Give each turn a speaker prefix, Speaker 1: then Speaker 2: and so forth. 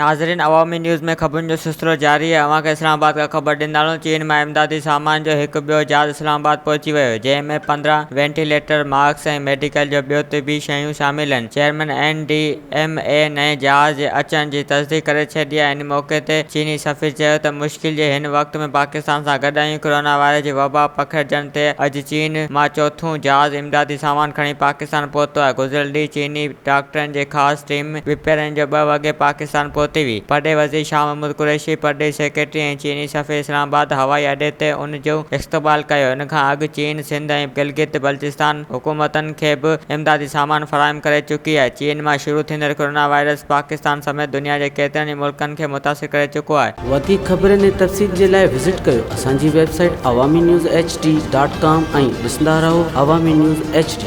Speaker 1: ناظرين عوامي نيوز ۾ خبرن جو سلسلو جاري آهي اوهان کي اسلام آباد کان خبر ڏيندا هلون چين مان امدادي سامان جو هڪ ٻيو جهاز اسلام آباد پهچي ويو جنهن ۾ 15 وينٽيليٽر، ماسڪس ۽ ميڊيڪل جو ٻيو طبي شيون شامل آهن chairman N D M A نئين جهاز جي اچڻ جي تصديق ڪري ڇڏي آهي ان موقعي تي چيني سفير چيو ته مشڪل جي هن وقت ۾ پاڪستان سان گڏ آهيون ڪرونا وائرس جي وبا پکڙجڻ تي اڄ چين مان چوٿون جهاز امدادي سامان کڻي پاڪستان پهتو آهي گذريل ڏينهن چيني ڊاڪٽرن جي خاص ٽيم ٻپهرن جو ٻه وڳي پاڪستان پهتي هئي. پرڏيهي وزير شاهه محمود قريشي، پرڏيهي سيڪريٽري ۽ چيني سفير اسلام آباد هوائي اڏي تي ان جو استقبال ڪيو. ان کان اڳ چين سنڌ ۽ گلگت بلتستان حڪومتن کي به امدادي سامان فراهم ڪري چڪي آهي. چين مان شروع ٿيندڙ ڪرونا وائرس پاڪستان سميت دنيا جي ڪيترن ئي ملڪن کي متاثر ڪري چڪو آهي.
Speaker 2: وڌيڪ خبرن ۽ تفصيل جي لاء وزٽ ڪيو اسان جي website Awami news H D dot com ۽ ڏسندا رهو عوامي نيوز ايڇ ڊي.